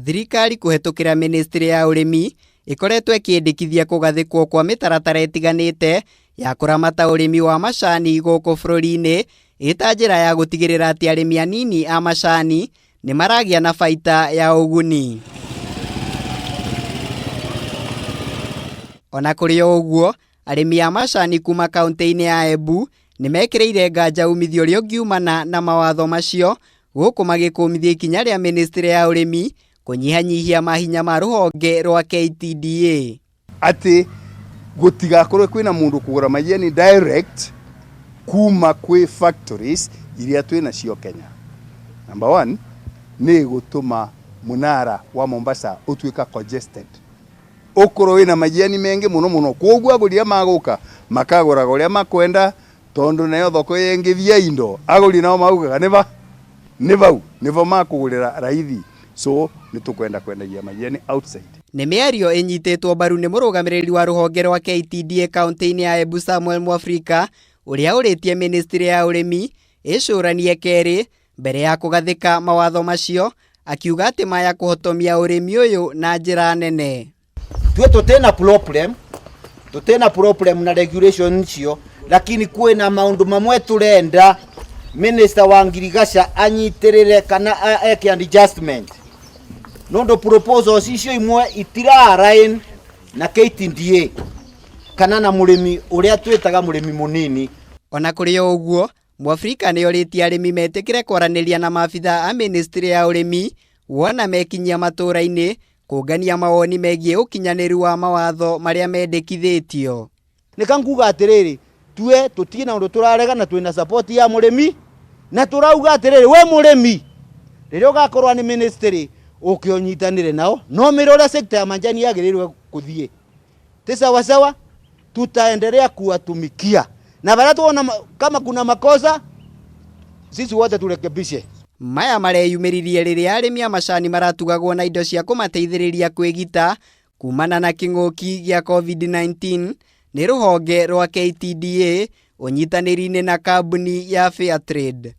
Thirikari kũhetũkĩra mĩnĩstrĩ ya ũrĩmi ĩkoretwo ĩkĩendekithia kũgathĩkwo kwa mĩtaratara ĩtiganĩte ya kũramata ũrĩmi wa macani gũkũ bũrũri-inĩ ĩta njĩra ya gũtigĩrĩra atĩ arĩmi anini a macani nĩ maragĩa na baita ya ũguni. Ona kũrĩ o ũguo, arĩmi a macani kuma kaũntĩ-inĩ ya Embu nĩ mekĩrĩire nganja umithio ũrĩa ũngiumana na mawatho macio gũkũ magĩkũmithia ikinya rĩa mĩnĩstrĩ ya ũrĩmi kũnyihanyihia mahinya ma rũhonge rwa KTDA. Atĩ gũtigakorwo kwĩna mũndũ kũgũra majani direct kuma kwĩ factories iria twĩ nacio Kenya. Number one, nĩ gũtũma mũnara wa Mombasa ũtuĩka congested. Ũkorwo wĩna majani mengĩ mũno mũno, kwoguo agũri arĩa magũka makagũraga ũrĩa makwenda tondũ nayo thoko yengĩthia indo agũri nao maugaga nĩ va nĩ vau nĩvo makũgũrĩra raithi, so nĩ tũkwenda kwendagia majani outside. Nĩ mĩario ĩnyitĩtwo mbaru nĩ mũrũgamĩrĩri wa rũhonge rwa KTDA kaũntĩ-inĩ ya Embu Samuel Mwafrika ũrĩa ũrĩtie mĩnĩstrĩ ya ũrĩmi ĩcũranie kerĩ mbere ya kũgathĩka mawatho macio akiuga atĩ maya kũhotomia ũrĩmi ũyũ na njĩra nene. Tue tũtĩna problem, tũtĩna problem na regulation icio, lakini kwĩna maũndũ mamwe tũrenda minister wa ngirigaca anyitĩrĩre kana eke adjustment nũndũ proposals icio imwe itira align na KTDA kana na mũrĩmi ũrĩa twĩtaga mũrĩmi mũnini. Ona kũrĩ o ũguo, Mwafrika nĩ orĩtie arĩmi metĩkĩre kwaranĩria na maabitha a mĩnĩstrĩ ya ũrĩmi wona mekinyia matũũra-inĩ kũngania mawoni megiĩ ũkinyanĩru wa mawatho marĩa mendekithĩtio. Nĩka nguga atĩrĩrĩ, tue tũtirĩ na ũndũ tũrarega na twĩna support ya mũrĩmi na tũrauga atĩrĩrĩ, we mũrĩmi rĩrĩa ũgakorwo nĩ ministry ũke ũnyitanĩre nao no mĩre ũrĩa sector ya majani yagĩrĩirwo kũthiĩ ti sawa sawa, tutaendelea kuwatumikia na baada tuona kama kuna makosa sisi wote turekebishe. Maya mareyumĩririe rĩrĩa arĩmi a macani maratugagwo na indo cia kũmateithĩrĩria kwĩgita kumana na kĩng'ũki gĩa COVID-19 nĩ rũhonge rwa KTDA ũnyitanĩri-inĩ na kambuni ya Fairtrade.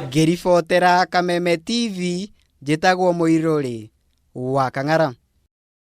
Ngĩribotera Kameme TV, njĩtagwo Mũirũrĩ wa Kang'ara.